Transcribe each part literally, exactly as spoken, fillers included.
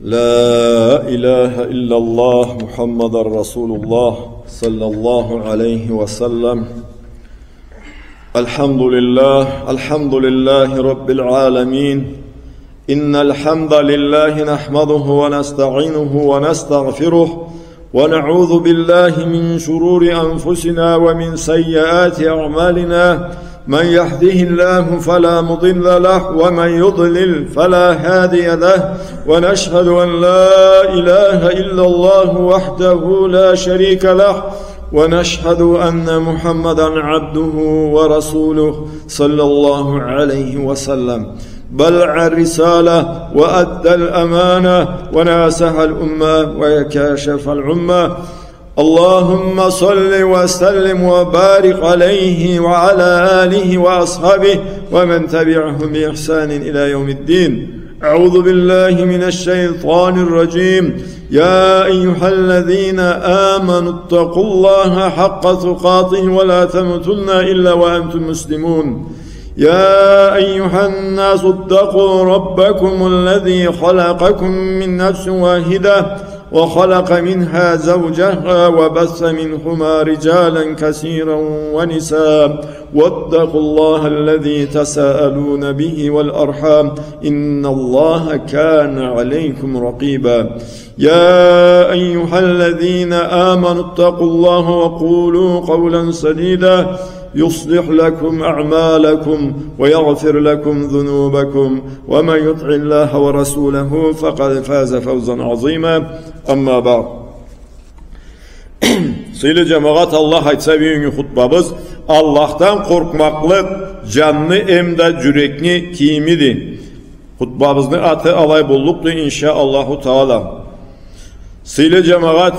لا إله إلا الله محمد رسول الله صلى الله عليه وسلم. الحمد لله، الحمد لله رب العالمين. إن الحمد لله نحمده ونستعينه ونستغفره، ونعوذ بالله من شرور أنفسنا ومن سيئات أعمالنا. من يهده الله فلا مضل له، ومن يضلل فلا هادي له. ونشهد أن لا إله إلا الله وحده لا شريك له، ونشهد أن محمدا عبده ورسوله صلى الله عليه وسلم. بلغ الرسالة وأدى الأمانة وناصح الأمة وكاشف الغمة. اللهم صل وسلم وبارك عليه وعلى آله وأصحابه ومن تبعهم بإحسان إلى يوم الدين. أعوذ بالله من الشيطان الرجيم. يا أيها الذين آمنوا اتقوا الله حق تقاته ولا تموتن إلا وأنتم مسلمون. يا أيها الناس اتقوا ربكم الذي خلقكم من نفس واحدة وخلق منها زوجها وبث منهما رجالا كثيرا ونساء، واتقوا الله الذي تساءلون به والأرحام، إن الله كان عليكم رقيبا. يا أيها الذين آمنوا اتقوا الله وقولوا قولا سديدا، يصلح لكم أعمالكم ويغفر لكم ذنوبكم، ومن يطع الله ورسوله فقد فاز فوزا عظيما. أما بعد. Сыйлы джамагъат, Аллах айтса, бюгюннгю хутбабыз Аллахдан къоркъмакълыкъ джанны эмда джюрекни кийимиди. Хутбабызны аты алай боллукъду, иншаАллаху Таала. Сыйлы джамагъат,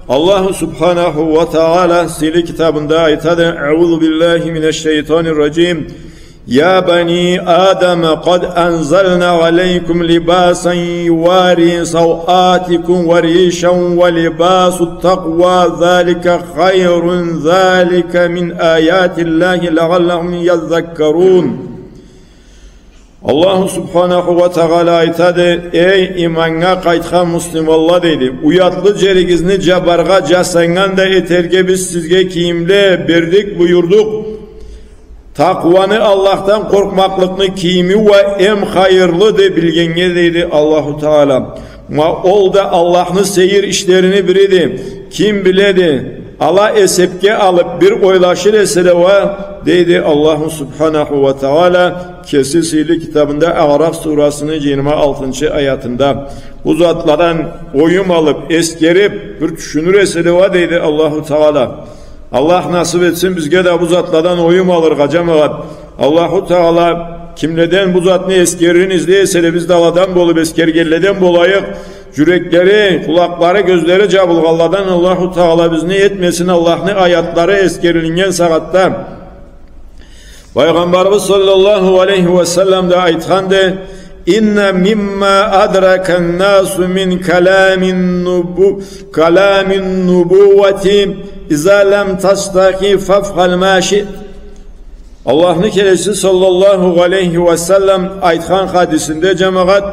Аллаху Субханаху уа Таала сыйлы китабында айтады: أعوذ بالله من الشيطان الرجيم. يا بني آدم قد أنزلنا عليكم لباسا يواري سوآتكم وريشا ولباس التقوى ذلك خير ذلك من آيات الله لعلهم يذكرون. Аллаху Субханаху уа Таала айтады: «Эй, иманнга къайтхан муслиманла, — дейди, — уятлы джеригизни джабаргъа, джасаннган да этерге биз сизге кийимле бердик, буюрдукъ. Такъуаны, Аллахдан къоркъмакълыкъны кийими уа эм хайырлыды билгеннге», — дейди Аллаху Таала. Ма ол да Аллахны сейир ишлерини бириди. Ким биледи, ала эсепге алыб, бир ойлашыр эселе уа, дейди Аллаху Субханаху уа Таала кеси сыйлы китабында Аъраф сурасыны джыйырма алтынчы аятында. Бу затладан оюм алыб, эсгериб, бир тюшюнюр эселе уа, дейди Аллаху Таала. Аллах насыб этсин бизге да бу затладан оюм алыргъа, джамагъат. Аллаху Таала кимледен бу затны эсгеририн излей эселе, биз да аладан болуб, эсгергенледен болайыкъ. Джюреклери, къулакълары, кёзлери джабылгъанладан Аллаху Таала бизни этмесин, Аллахны аятлары эсгерилиннген сагъатда. Пайгъамбарыбыз саллаллаху алейхи уа саллам да айтханды: «إن مما أدرك الناس من كلام النبو-، كلام النبوة إذا لم تستحي فافعل ما شئت». Аллахны келечиси саллаллаху алейхи уа саллам айтхан хадисинде, джамагъат,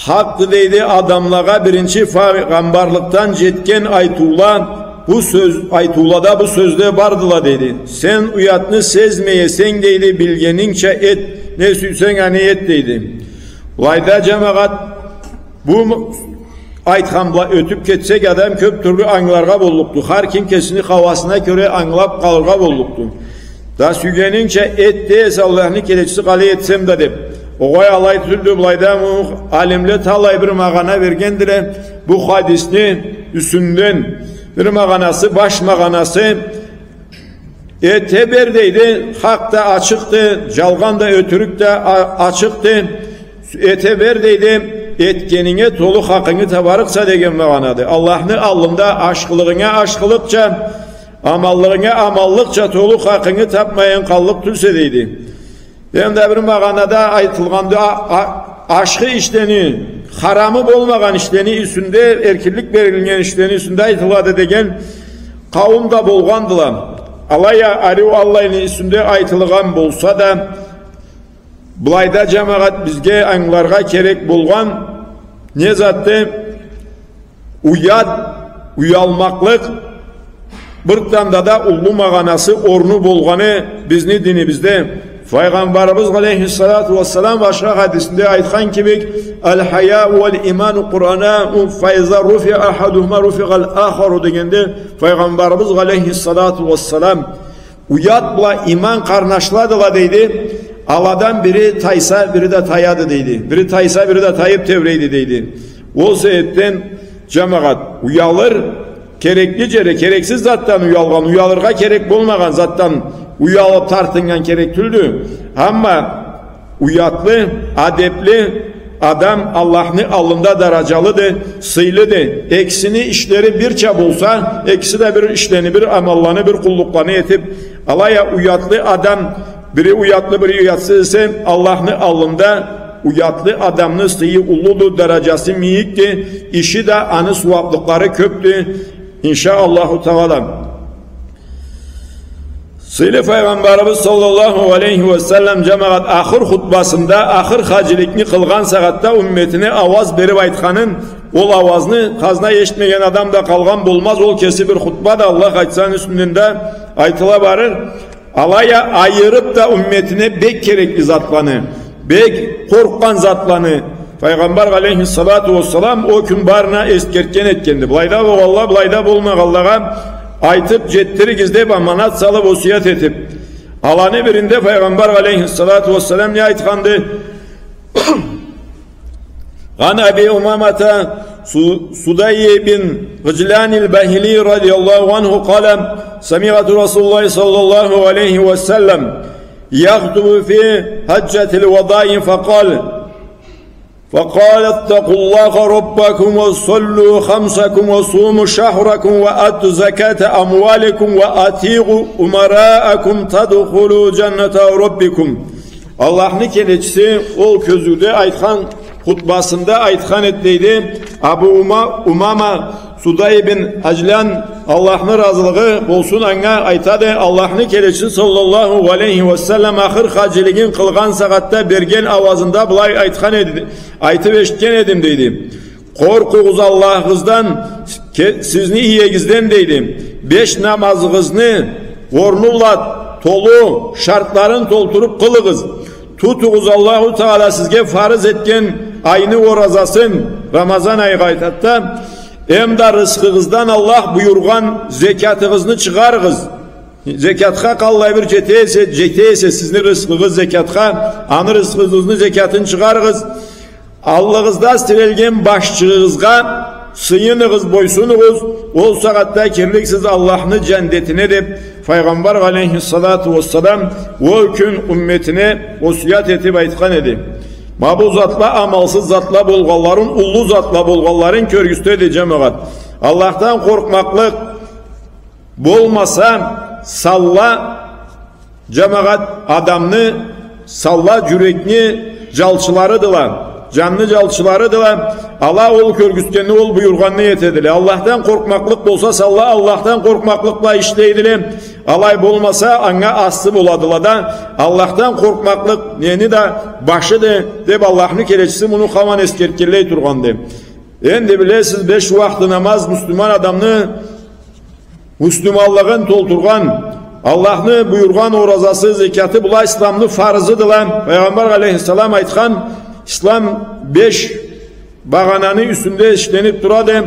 хакъды, дейди, адамлагъа биринчи пайгъамбарлыкъдан джетген айтыула, бу сёз, айтыулада бу сёзле бардыла, дейди. Сен уятны сезмей эсенг, дейди, билгенингча эт, не сюйсенг, аны эт, дейди. Былайда, джамагъат, бу м-, айтхан бла ётюб кетсек, адам кёб тюрлю ангыларгъа боллукъду. Хар ким кесини хауасына кёре ангылаб къалыргъа боллукъду. Да сюйгенингча эт дей эсе Аллахны келечиси, къалай этсем да деб. Огъай, алай тюлдю, былайда бу алимле талай бир магъана бергендиле бу хадисни юсюнден. Бир магъанасы, баш магъанасы, эте бер, дейди, хакъ да ачыкъды, джалгъан да, ётюрюк да а-, ачыкъды. Эте бер, дейди, этгенинге толу хакъынгы табарыкъса деген магъанады. Аллахны аллында ашхылыгъынга ашхылыкъча, аманлыгъынга аманлыкъча толу хакъынгы табмайын къаллыкъ тюлсе, дейди. Эм да бир магъанада айтылгъанды, а-, а-, ашхы ишлени, харамы болмагъан ишлени юсюнде, эркинлик берилген ишлени юсюнде айтылады деген къауум да болгъандыла. Алай а ариу аллайны юсюнде айтылгъан болса да, былайда, джамагъат, бизге ангыларгъа керек болгъан, Не затды? Уят, уялмакълыкъ бир танда да уллу магъанасы, орну болгъаны бизни динибизде. Файгъамбарыбыз алейхиссалату уассалам башха хадисинде айтхан кибик: «الحياء والإيمان قرناء، فإذا رفع أحدهما رفع الآخر», дегенде, Файгъамбарыбыз алейхиссалату уассалам: «Уят бла иман къарнашладыла», дейди. «Аладан бири тайса, бири да таяды», дейди. «Бири тайса, бири да тайып тебрейди», дейди. Ол себепден, жамагъат, уялыр, керекли жерде, керексиз затдан уялгъан, уялыргъа керек болмагъан затдан уялып тартыннган керек тюлдю. Амма уятлы, адепли адам Аллахны аллында даражалыды, сыйлыды. Экисини ишлери бирча болса, экиси да бир ишлени, бир амалланы, бир къуллукъланы этип, алай а уятлы адам, бири уятлы, бири уятсыз эсе, Аллахны аллында уятлы адамны сыйы уллуду, даражасы мийикди, иши да, аны сууаплыкълары кёпдю, иншаАллаху Таала. Сыйлы Файгъамбарыбыз саллаллаху алейхи ва саллам, жамагъат, ахыр хутбасында, ахыр хаджиликни къылгъан сагъатда умметине ауаз берип айтханын, ол ауазны хазна эшитмеген адам да къалгъан болмаз, ол кеси бир хутба да, Аллах айтса, аны юсюнден да айтыла барыр. Алай а айырып да умметине бек керекли затланы, бек къоркъгъан затланы Файгъамбар алейхиссалату уассалам ол кюн барына эсгертген этгенди. Былайда болгъанла, былайда болмагъанлагъа айтып жетдиригиз деп, аманат салып, осият этип. Аланы биринде Файгъамбар алейхиссалату уассалам не айтханды? عن أبي أمامة سدي بن عجلان الباهلي رضي الله عنه قال: سمعت رسول الله صلى الله عليه وسلم يخطب في حجة الوداع فقال، فقال: اتقوا الله ربكم وصلوا خمسكم وصوموا شهركم وأدوا زكاة أموالكم وأطيعوا أمراءكم تدخلوا جنة ربكم. Аллахны келечиси ол кёзюуде айтхан, хутбасында айтхан эди, дейди, Абу Ума-, Умама Судай бин Аджлан, Аллахны ыразылыгъы болсун анга, айтады: Аллахны келечиси саллаллаху алейхи ва саллам ахыр хаджилигин къылгъан сагъатда берген ауазында былай айтхан эди, айтып эшитген эдим, дейди. Къоркъугъуз Аллахыгъыздан, ке-, сизни иегизден, дейди. Беш намазыгъызны орну бла толу, шартларын толтуруп къылыгъыз. Тутугъуз Аллаху Таала сизге фарыз этген айны оразасын, Рамазан айгъа айтады да, эмда рысхыгъыздан Аллах буюргъан зекятыгъызны чыгъарыгъыз. Зекятха къаллай бир жете эсе, жете эсе сизни рысхыгъыз зекятха, аны рысхыгъызны зекятын чыгъарыгъыз. Аллыгъызда сирелген башчыгъыгъызгъа сыйыныгъыз, бойсунугъуз, ол сагъатда кирликсиз Аллахны жаннетине, деп, Файгъамбар алейхиссалату уассалам ол кюн умметине осият этип айтхан эди. Ма бу затла амалсыз затла болгъанларын, уллу затла болгъанларын кёргюзтеди, жамагъат. Аллахдан къоркъмакълыкъ болмаса, санла, жамагъат, адамны санла жюрекни жалчыларыдыла, жанны жалчыларыдыла. Ала ол кёргюзтгенни, ол буюргъанны этедиле. Аллахдан къоркъмакълыкъ болса, санла Аллахдан къоркъмакълыкъ бла ишлейдиле. Алай болмаса, анга ассы боладыла да, Аллахдан къоркъмакълыкъ нени да башыды, деп, Аллахны келечиси муну хаман эсгертгенлей тургъанды. Энди билесиз, беш уахты намаз муслиман адамны муслиманлыгъын толтургъан, Аллахны буюргъан оразасы, зекяты, была исламны фарызыдыла. Пайгъамбар алейхиссалам айтхан, ислам беш багъананы юсюнде ишленип турады,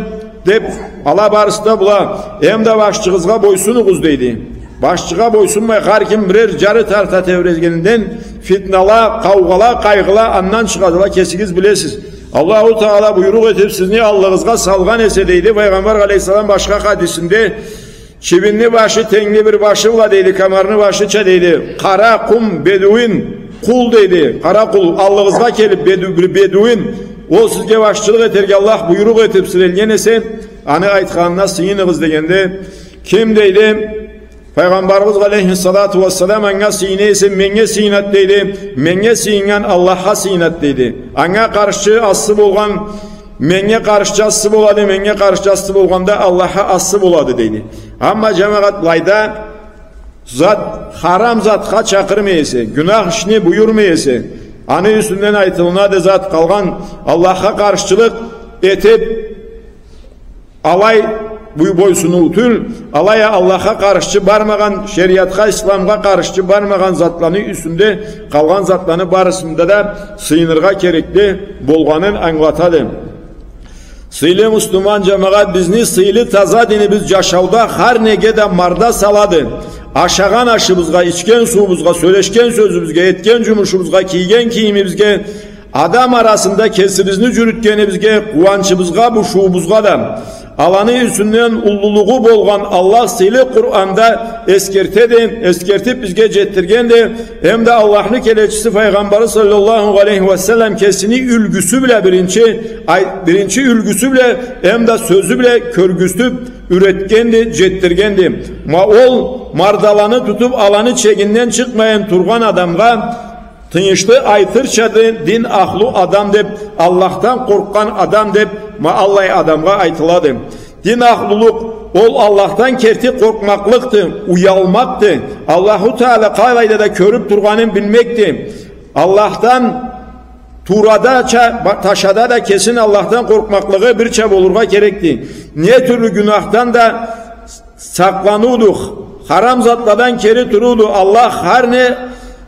деп, ала барысы да была. Эмда башчыгъызгъа бойсунугъуз, дейди. Башчыгъа бойсунмай, хар ким бирер жары тарта тебрегенинден фитнала, къаугъала, къайгъыла андан чыгъадыла, кесигиз билесиз. Аллаху Таала буйрукъ этип, сизни аллыгъызгъа салгъан эсе, дейди Пайгъамбар алейхиссалам башха хадисинде, чибинни башы тенгли бир башы бла, дейди, комарны башыча, дейди, къара къум, бедуин, къул, дейди, къара къул, аллыгъызгъа келип, беду-, бир бедуин, ол сизге башчылыкъ этерге Аллах буйрукъ этип сирелген эсе, аны айтханына сыйыныгъыз дегенде, ким, дейди, Пайгъамбарыбыз алейхиссалату уассалам анга сыйына эсе, меннге сыйынат, дейди. Меннге сыйыннган Аллахха сыйынат, дейди. Анга къаршчы ассы болгъан, меннге къаршчы ассы болады, меннге къаршчы ассы болгъан да Аллахха ассы болады, дейди. Амма, жамагъат, былайда зат, харам затха чакъырмай эсе, гюнах ишни буюрмай эсе, аны юсюнден айтылынады зат, къалгъан Аллахха къаршчылыкъ, этиб, алай бу бойсуныу тюл, алай а Аллахха къаршчы бармагъан, шериатха, исламгъа къаршчы бармагъан затланы юсюнде къалгъан затланы барысында да сыйыныргъа керекли болгъанын ангылатады. Сыйлы муслиман джамагъат, бизни сыйлы таза динибиз джашауда хар неге да марда салады. Ашагъан ашыбызгъа, ичген сууубузгъа, сёлешген сёзюбюзге, этген джумушубузгъа, кийген кийимибизге, адам арасында кесибизни джюрютгенибизге, къууанчыбызгъа, бушуубузгъа да. Аланы юсюнден уллулугъу болгъан Аллах сыйлы Къуранда эсгертеди, эсгертиб бизге джетдиргенди. Эмда Аллахны келечиси Файгъамбары саллаллаху алейхи ва саллам кесини юлгюсю бла биринчи, ай, биринчи юлгюсю бла, эмда сёзю бла кёргюзтюб юретгенди, джетдиргенди. Ма ол мардаланы тутуб, аланы чегинден чыкъмайын тургъан адамгъа тыйыншлы айтырчады дин ахлу адам деб, Аллахдан къоркъгъан адам деб, ма аллай адамгъа айтылады. Дин ахлулукъ, ол Аллахдан керти къоркъмакълыкъды, уялмакъды. Аллаху Таала къалайда да кёрюб тургъанын билмекди. Аллахдан туурада ча-, ба-, ташада да кесин Аллахдан къоркъмакълыгъы бирча болургъа керекди. Не тюрлю гюнахдан да сакъланыуду, харам затладан кери турууду. Аллах хар не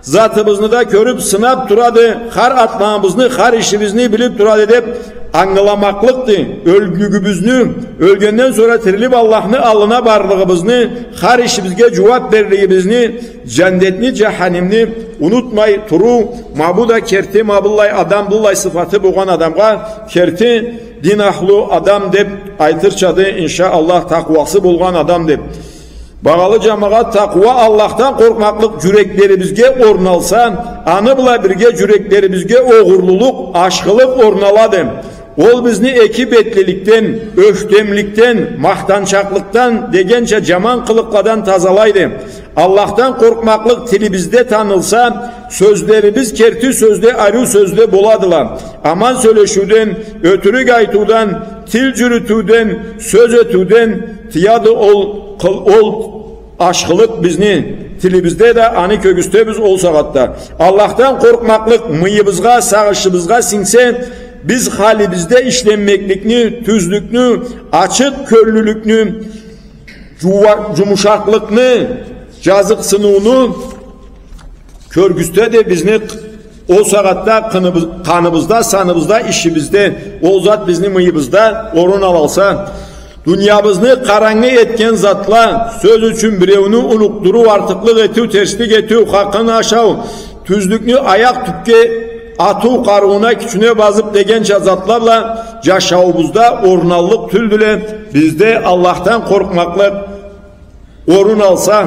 затыбызны да кёрюб, сынаб турады, хар атламыбызны, хар ишибизни билиб турады деб ангыламакълыкъды. Ёлгюлюгюбюзню, ёлгенден сора тирилиб Аллахны аллына барлыгъыбызны, хар ишибизге джууаб берлигибизни, джандетни, джаханимни унутмай туруу, ма бу да керти, ма быллай адам, быллай сыфаты болгъан адамгъа керти дин ахлу адам деб айтырчады, иншаАллах, такъуасы болгъан адам деб. Багъалы джамагъат, такъуа, Аллахдан къоркъмакълыкъ джюреклерибизге орналса, аны бла бирге джюреклерибизге огъурлулукъ, ашхылыкъ орналады. Ол бизни эки бетлиликден, ёхтемликден, махтанчакълыкъдан дегенча джаман къылыкъладан тазалайды. Аллахдан къоркъмакълыкъ тилибизде танылса, сёзлерибиз керти сёзле, ариу сёзле боладыла. Аман сёлешиуден, ётюрюк айтыудан, тил джюрютюуден, сёз этиуден тыяды ол къыл-, ол ашхылыкъ бизни тилибизде да, аны кёргюзтебиз ол сагъатда. Аллахдан къоркъмакълыкъ мыйыбызгъа, сагъышыбызгъа сингсе, биз халибизде ишленмекликни, тюзлюкню, ачыкъ кёллюлюкню, джууа-, джумушакълыкъны, джазыкъсыныуну кёргюзтеди бизни. Ол сагъатда къыныбыз-, къаныбызда, саныбызда, ишибизде, ол зат бизни мыйыбызда орун алалса, дуниябызны къарангы этген затла, сёз ючюн, биреуню унукъдуруу, артыкълыкъ этиу, терслик этиу, хакъын ашау, тюзлюкню аякъ тюбге атыу, къарыууна, кючюне базыб дегенча затла бла джашауубузда орналлыкъ тюлдюле. Бизде Аллахдан къоркъмакълыкъ орун алса,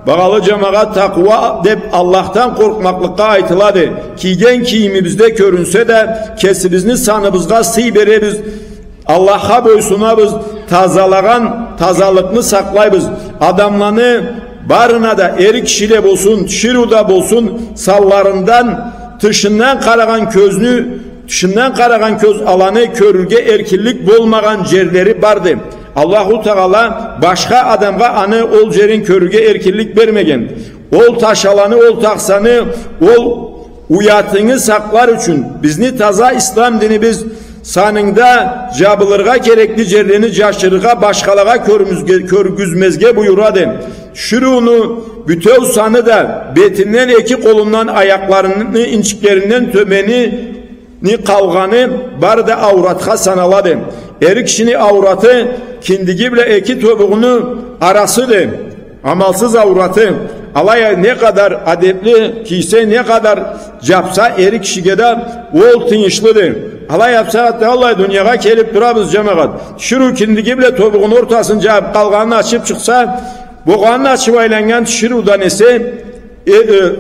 багъалы джамагъат, такъуа деб Аллахдан къоркъмакълыкъгъа айтылады. Кийген кийимибизде кёрюнсе да, кесибизни саныбызгъа сый беребиз, Аллахха бойсунабыз, тазалагъан тазалыкъны сакълайбыз. Адамланы барына да, эр кишиле болсун, тиширыу да болсун, санларындан тышындан къарагъан кёзню, тышындан къарагъан кёз аланы кёрюрге эркинлик болмагъан джерлери барды. Аллаху Тагъала башха адамгъа аны ол джерин кёрюрге эркинлик бермеген. Ол ташаланы, ол тахсаны, ол уятынгы сакълар ючюн бизни таза ислам динибиз санынгда джабылыргъа керекли джерлени джашырыргъа, башхалагъа кёрмюзге-, кёргюзмезге буюрады. Тиширыуну бютеу саны да бетинден, эки къолундан, аякъларыны инчиклеринден тёбени ни къалгъаны бары да ауратха саналады. Эр кишини аураты киндиги бла эки тобугъуну арасыды. Амалсыз аураты. Алай а не къадар адебли кийсе, не къадар джабса, эр кишиге да ол тыйыншлыды. Алай а бусагъатда аллай дуниягъа келиб турабыз, джамагъат. Тиширыу киндиги бла тобугъуну ортасын джабыб, къалгъанын ачыб чыкъса, богъанын ачыб айланнган тиширыудан эсе, э, э,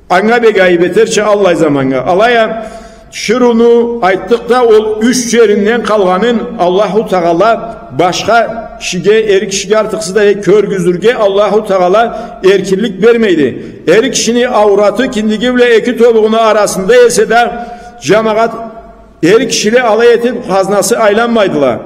анга бек айыб этерча аллай заманнга. Алай а тиширыуну айтдыкъ да, ол юч джеринден къалгъанын Аллаху Тагъала башха кишиге, эр кишиге артыкъсыз да кёргюзюрге Аллаху Тагъала эркинлик бермейди. Эр кишини аураты киндиги бла эки тобугъуну арасында эсе да, джамагъат, эр кишиле алай этиб хазнасы айланмайдыла.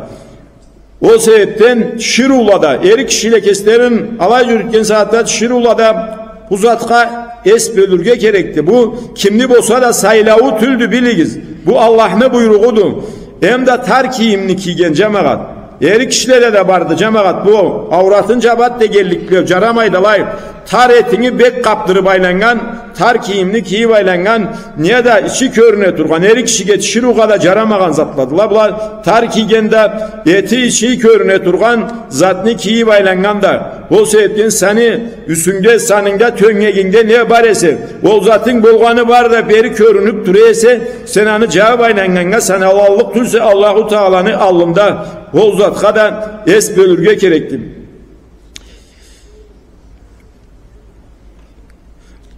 Ол себебден тиширыула да, эр кишиле кеслерин алай джюрютген сагъатда, тиширыула да бу затха эс бёлюрге керекди. Бу кимни болса да сайлауу тюлдю, билигиз. Бу Аллахны буйругъуду. Эм да тар кийимни кийген, жамагъат. Эр кишиледе да барды, жамагъат, бу ауратын жабат дегенлик бла, жарамайды алай. Тар этинги бек къапдырып айланнган, тар кийимни кийип айланнган, неда ичи кёрюне тургъан, эр кишиге тиширыугъа да жарамагъан затладыла була. Тар кийген да, эти, ичи кёрюне тургъан затны кийип айланнган да. Ол себепден сени юсюнгде, санынгда, тёнгегингде не бар эсе, ол затынг болгъаны бары да бери кёрюнюп тура эсе, сен аны жабып айланнганнга саналаллыкъ тюлсе, Аллаху Тааланы аллында ол затха да эс бёлюрге керекди.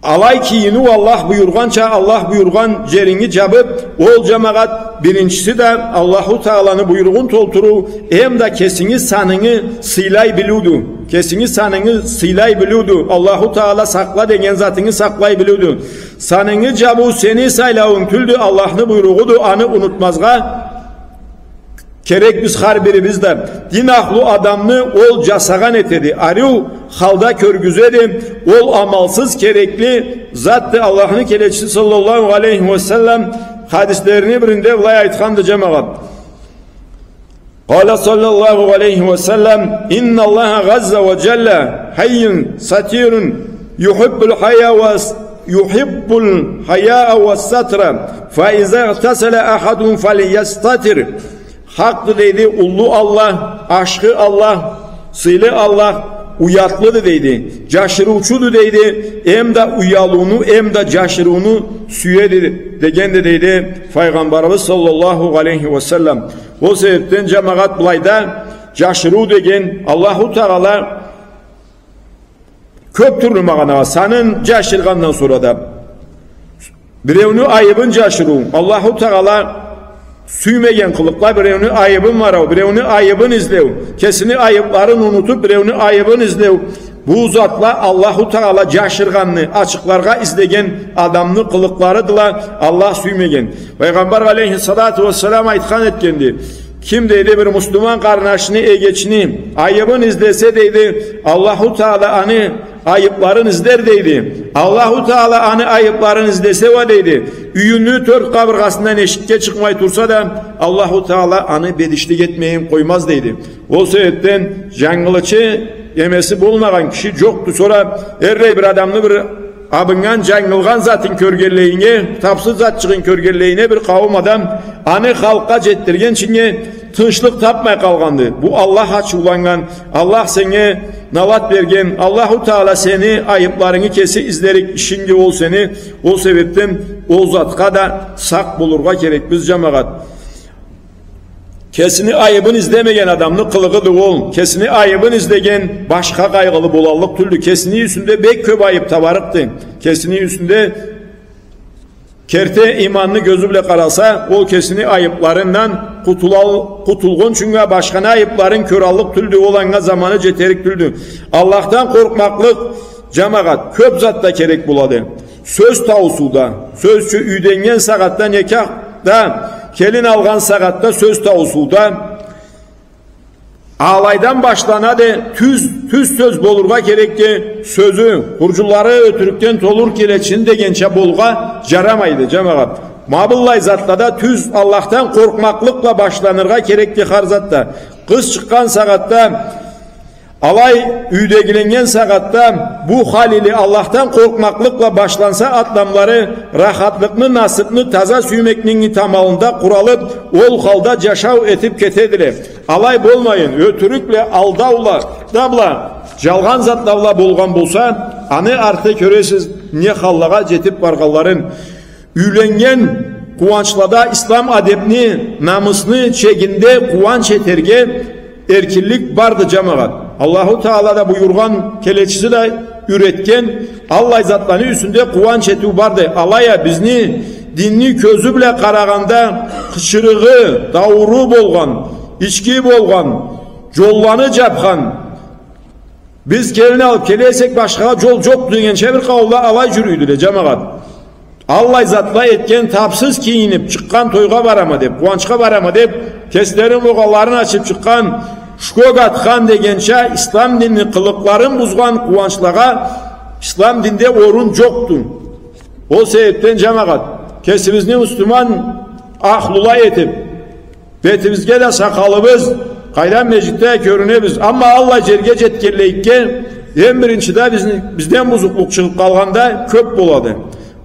Алай кийиниу, Аллах буюргъанча, Аллах буюргъан жеринги жабып, ол, жамагъат, биринчиси да Аллаху Тааланы буйругъун толтуруу, эм да кесинги санынгы сыйлай билиудю. Кесинги санынгы сыйлай билиудю. Аллаху Таала сакъла деген затынгы сакълай билиудю. Санынгы жабыу сени сайлауунг тюлдю, Аллахны буйругъуду, аны унутмазгъа керекбиз хар бирибиз да. Дин ахлу адамны ол жасагъан этеди, ариу халда кёргюзеди, ол амалсыз керекли затды. Аллахны келечиси саллаллаху алейхи ва саллам хадислерини биринде былай айтханды, жамагъат. قال صلى الله عليه وسلم: إن الله عز وجل حي ستير يحب الحياء وس-، يحب الحياء والستر، فإذا اغتسل أحدكم فليستتر. Хакъды, дейди, уллу Аллах, ашхы Аллах, сыйлы Аллах, уятлыды, дейди, жашырыучуду, дейди, эм да уялыуну, эм да жашырыуну сюеди, дегенди, дейди, Файгъамбарыбыз саллаллаху алейхи ва саллам. Ол себепден, жамагъат, былайда жашырыу деген Аллаху Таала кёп тюрлю магъанагъа, санын жашыргъандан сора да. Биреуню айыбын жашырыу, Аллаху Таала сюймеген къылыкъла, биреуню айыбын барау, биреуню айыбын излеу, кесини айыпларын унутуп, биреуню айыбын излеу. Бу затла Аллаху Таала жашыргъанны ачыкъларгъа излеген адамны къылыкъларыдыла, Аллах сюймеген. Файгъамбар алейхиссалату вассалам айтхан этгенди. Ким, дейди, бир муслиман къарнашыны, эгечини айыбын излесе, дейди, Аллаху Таала аны айыпларын излер, дейди. Аллаху Таала аны айыпларын излесе уа, дейди, юйюню тёрт къабыргъасындан эшикге чыкъмай турса да, Аллаху Таала аны бедишлик этмейин къоймаз, дейди. Ол себепден жангылычы эмеси болмагъан киши жокъду. Сора эрдей бир адамны бир абыннган, жангылгъан затын кёргенлейине, тапсыз затчыгъын кёргенлейине бир къауум адам аны халкъгъа жетдиргинчинге тынчлыкъ тапмай къалгъанды. Бу Аллах ачыуланнган, Аллах сеннге налат берген, Аллаху Таала сени айыпларынгы кеси излерик ишинди ол сени, ол себепден ол затха да сакъ болургъа керекбиз, жамагъат. Кесини айыбын излемеген адамны къылыгъыды ол. Кесини айыбын излеген башха къайгъылы болаллыкъ тюлдю. Кесини юсюнде бек кёп айып табарыкъды. Кесини юсюнде керти иманны кёзю бла къараса, ол кесини айыпларындан къутулал-, къутулгъунчунга башханы айыпларын кёраллыкъ тюлдю, ол анга заманы жетерик тюлдю. Аллахдан къоркъмакълыкъ, жамагъат, кёп затда керек болады. Сёз тауусуда, сёз ючюн, юйденнген сагъатда, некяхда, келин алгъан сагъатда сёз тауусуда, алайдан башланады, тюз, тюз сёз болургъа керекди, сёзю, хуржунлары ётюрюкден толур келечини дегенча болургъа жарамайды, жамагъат. Ма быллай затлада тюз Аллахдан къоркъмакълыкъ бла башланыргъа керекди хар затда. Къыз чыкъгъан сагъатда, алай юйдегиленнген сагъатда бу хал иле Аллахдан къоркъмакълыкъ бла башланса, адамлары рахатлыкъны, насыпны, таза сюймекни тамалында къуралып, ол халда жашау этип кетедиле. Алай болмайын, ётюрюк бла, алдаула да бла, жалгъан затла бла болгъан болса, аны арты кёресиз, не халлагъа жетип баргъанларын. Юйленнген къууанчлада ислам адепни, намысны чегинде къууанч этерге эркинлик барды, жамагъат. Аллаху Таала да буюргъан, келечиси да юйретген, аллай затланы юсюнде къууанч этиу барды. Алай а бизни динни кёзю бла къарагъанда, къычырыгъы, дауру болгъан, ички болгъан, жолланы жапхан, биз келин алып келе эсек, башхагъа жол жокъду дегенча бир къауумла алай жюрюйдюле, жамагъат. Аллай затла этген, тапсыз кийинип чыкъгъан, тойгъа барама деп, къууанчха барама деп, кеслерин, къогъалларын ачып чыкъгъан, шкок атхан дегенча, ислам динни къылыкъларын бузгъан къууанчлагъа ислам динде орун жокъду. Ол себепден, жамагъат, кесибизни муслиман ахлула этип, Бетибизге да сакъалыбыз, къайдан межгитде кёрюнебиз. Амма аллай жерге жетгенлейикге, эм биринчиде бизни, бизден бузукълукъ чыгъыб къалгъанда кёб болады.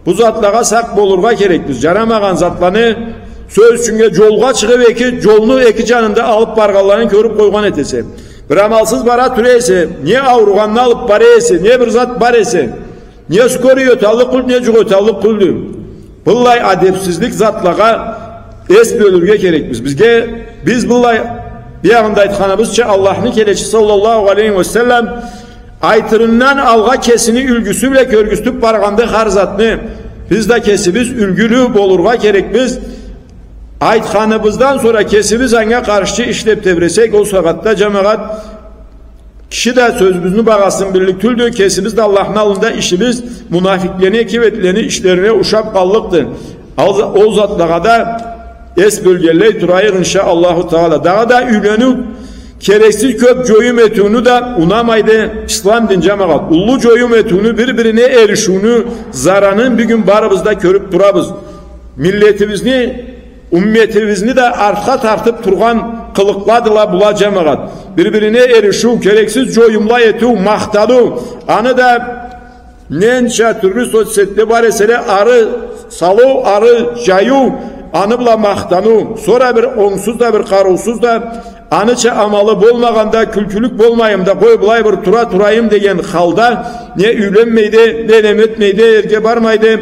Бу затлагъа сакъ болургъа керекбиз. Жарамагъан затланы, сёз ючюннге, жолгъа чыгъыб, эки, жолну эки жанында алыб баргъанларын кёрюб къойгъан этесе. Бир амалсыз бара тура эсе, не ауругъанны алыб бара эсе, не бир зат бар эсе, не скорый ёталлыкъ тюлдю, не жукъ ёталлыкъ тюлдю. Быллай адебсизлик затлагъа эс бёлюрге керекбиз. Бизге, биз быллай, биягъында айтханыбызча, Аллахны келечиси саллаллаху алейхи ва саллам айтырындан алгъа кесини юлгюсю бла кёргюзтюб баргъанды хар затны. Биз да кесибиз юлгюлю болургъа керекбиз. Айтханыбыздан сора кесибиз анга къаршчы ишлеб тебресек, ол сагъатда, жамагъат, киши да сёзюбюзню багъасын биллик тюлдю, кесибиз да Аллахны аллында ишибиз мунафикълени, кибетлени ишлерине ушаб къаллыкъды. Ал-, ол затлагъа да эс бёлгенлей турайыкъ, иншаАллаху Таала. Дагъыда юйлениу, керексиз кёб жоюм этиуню да унамайды ислам дин, жамагъат. Уллу жоюм этиуню, бир-бирине эришиуню заранын бюгюн барыбыз да кёрюб турабыз. Миллетибизни, умметибизни да артха тартыб тургъан къылыкъладыла была, жамагъат. Бир-бирине эришиу, керексиз жоюмла этиу, махтаныу. Аны да ненча тюрлю соцсетьде бар эселе, ары салыу, ары жайыу, аны бла махтаныу. Сора бир онгсуз да, бир къарыусуз да, аныча амалы болмагъанда, кюлкюлюк болмайым да, къой, былай бир тура турайым деген халда, не юйленмейди, не неме этмейди, эрге бармайды.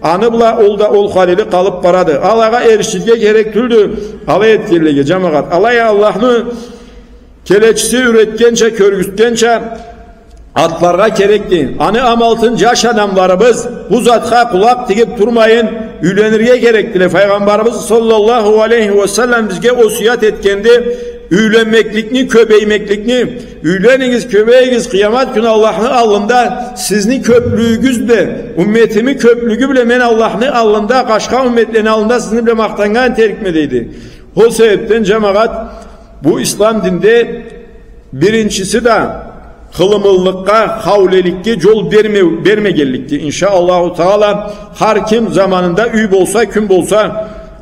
Аны бла ол да ол халили къалыб барады. Алагъа эриширге керек тюлдю алай этгенлеге, жамагъат. Алай а Аллахны келечиси юретгенча, кёргюзтгенча атларгъа керекди. Аны амалтын жаш адамларыбыз бу затха къулакъ тигиб турмайын, юйленирге керекдиле. Файгъамбарыбыз саллаллаху алейхи ва саллам бизге осуят этгенди, юйленмекликни, кёбеймекликни. Юйленигиз, кёбейигиз, къыямат кюн Аллахны аллында сизни кёблюгюгюз бла, умметими кёблюгю бла мен Аллахны аллында, башха умметлени аллында сизни бла махтаннган этерикме, дейди. Ол себебден, жамагъат, бу ислам динде биринчиси да хылымыллыкъгъа, хаулеликге жол берме-, бермегенликди. ИншаАллаху Таала, хар ким заманында юй болса, кюн болса,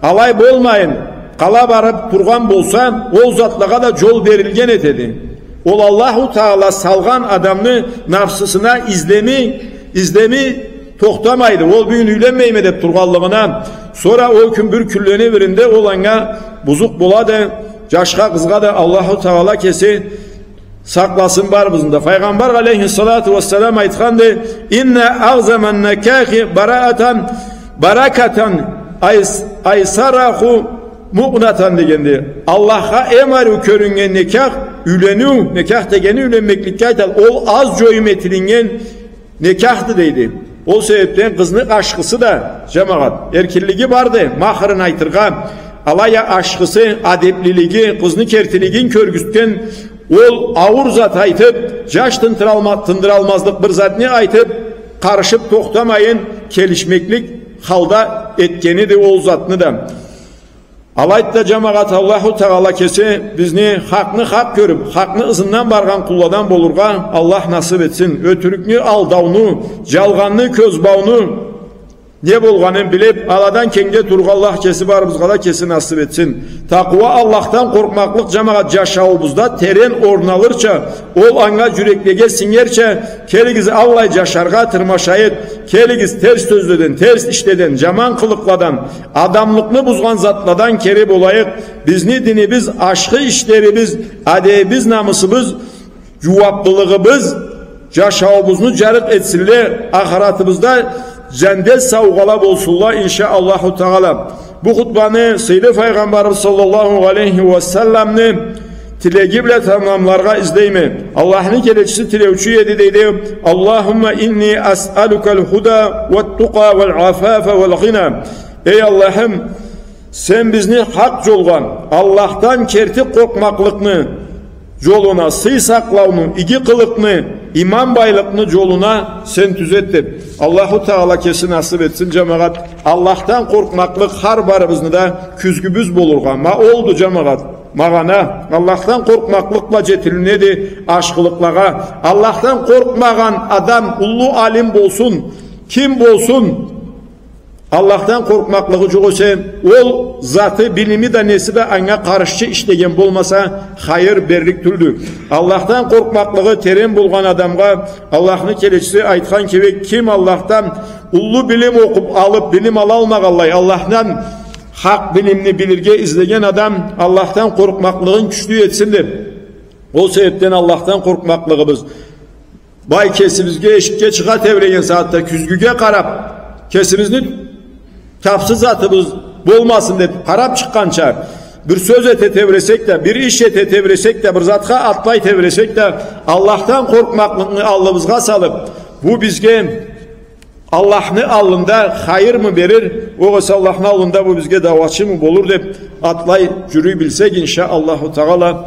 алай болмайын, къала барыб тургъан болса, ол затлагъа да жол берилген этеди. Ол Аллаху Таала салгъан адамны нафсысына излеми, излеми тохтамайды. Ол бюгюн юйленмейме деб тургъанлыгъына, сора ол кюн бир кюнлени биринде ол анга бузукъ болады. Жашха, къызгъа да Аллаху Таала кеси сакъласын барыбызны да. Файгъамбар алейхиссалату вассалам айтханды: «Инна агъзаман накахи бараатан, баракатан айс-, айсараху муънатан», — дегенди. Аллахха эм ариу кёрюннген некях, юйлениу, некях дегени юйленмекликге айтады. Ол аз жоюм этилиннген некяхды, дейди. Ол себебден къызны ашхысы да, жамагъат, эркинлиги барды махырын айтыргъа, алай а ашхысы, адеплилиги, къызны кертилигин кёргюзтген, ол ауур зат айтыб, жаш тындыралма-, тындыралмазлыкъ бир затны айтыб, къарышыб тохтамайын, келишмеклик халда этгениди ол затны да. Алайды да, жамагъат, Аллаху Таала кеси бизни хакъны хакъ кёрюб, хакъны ызындан баргъан къулладан болургъа Аллах насыб этсин. Ётюрюкню, алдауну, жалгъанны, кёзбауну, не болгъанын билиб, аладан кенгде турургъа Аллах кеси барыбызгъа да кеси насыб этсин. Такъуа, Аллахдан къоркъмакълыкъ, жамагъат, жашауубузда терен орун алырча, ол анга жюреклеге сингерча, келигиз, аллай жашаргъа тырмашайыкъ. Келигиз, терс сёзледен, терс ишледен, жаман къылыкъладан, адамлыкъны бузгъан затладан кери болайыкъ. Бизни динибиз, ашхы ишлерибиз, адебибиз, намысыбыз, жууаблылыгъыбыз жашауубузну жарыкъ этсинле, ахыратыбызда жандет саугъала болсунла, иншаАллаху Таала. Бу хутбаны сыйлы Файгъамбарыбыз саллаллаху алейхи ва салламны тилеги бла тамамларгъа излейме. Аллахны келечиси тилеучю эди, дейди: «Аллахумма инни асъалукал худа ват тукъа вал афафа вал гъина». Эй Аллахым, сен бизни хакъ жолгъа, Аллахдан керти къоркъмакълыкъны жолуна, сый сакълауну, иги къылыкъны, иман байлыкъны жолуна сен тюзет, деб. Аллаху Таала кеси насыб этсин, жамагъат. Аллахдан къоркъмакълыкъ хар барыбызны да кюзгюбюз болургъа. Ма олду, жамагъат, магъана. Аллахдан къоркъмакълыкъ бла жетилинеди ашхылыкълагъа. Аллахдан къоркъмагъан адам, уллу алим болсун, ким болсун, Аллахдан къоркъмакълыгъы джукъ эсе, ол заты, билими да, неси да анга къаршчы ишлеген болмаса, хайыр берлик тюлдю. Аллахдан къоркъмакълыгъы терен болгъан адамгъа Аллахны келечиси айтхан кибик, ким Аллахдан уллу билим окъуп алып, билим алалмагъанлай, Аллахдан хакъ билимни билирге излеген адам, Аллахдан къоркъмакълыгъын кючлю этсин деп. Ол себепден Аллахдан къоркъмакълыгъыбыз, бай, кесибизге эшикге чыгъа тебреген сагъатда кюзгюге къарап, кесибизни тапсыз затыбыз болмасын деп къарап чыкъгъанча, бир сёз эте тебресек да, бир иш эте тебресек да, бир затха атлай тебресек да, Аллахдан къоркъмакълыкъны аллыбызгъа салып, бу бизге Аллахны аллында хайырмы берир, огъесе Аллахны аллында бу бизге дауачымы болур деп атлай джюрюй билсек, иншаАллаху Тагъала,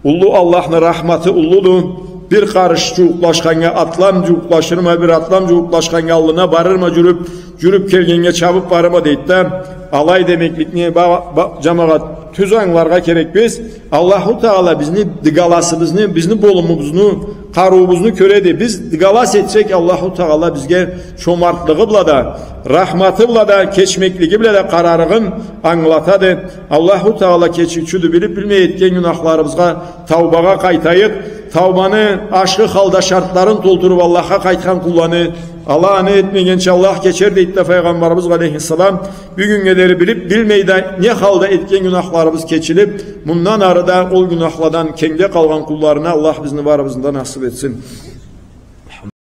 уллу Аллахны рахматы уллуду. Бир къарыш джууукълашханнга атлам джууукълашырма, бир атлам джууукълашханнга аллына барырма джюрюп, джюрюп келгеннге чабып барырма дейди да, алай демекликни, ба-, ба-, джамагъат, тюз ангыларгъа керекбиз. Аллаху Тагъала бизни дыгаласыбызны, бизни болумубузну, къарыуубузну кёреди. Биз дыгалас этсек, Аллаху Тагъала бизге чомартлыгъы бла да, рахматы бла да, кечмеклиги бла да къарарыгъын ангылатады. Аллаху Тагъала кечиучюдю, билип-билмей этген гюнахларыбызгъа таубагъа къайтайыкъ. Таубаны ашхы халда шартларын толтуруп Аллахха къайтхан къулланы, ала аны этмегенча Аллах кечер дейди да Файгъамбарыбыз алейхиссалам. Бюгюннге дери билип-билмей да не халда этген гюнахларыбыз кечилип, мындан ары да ол гюнахладан кенгде къалгъан къулларына Аллах бизни барыбызны да насып этсин.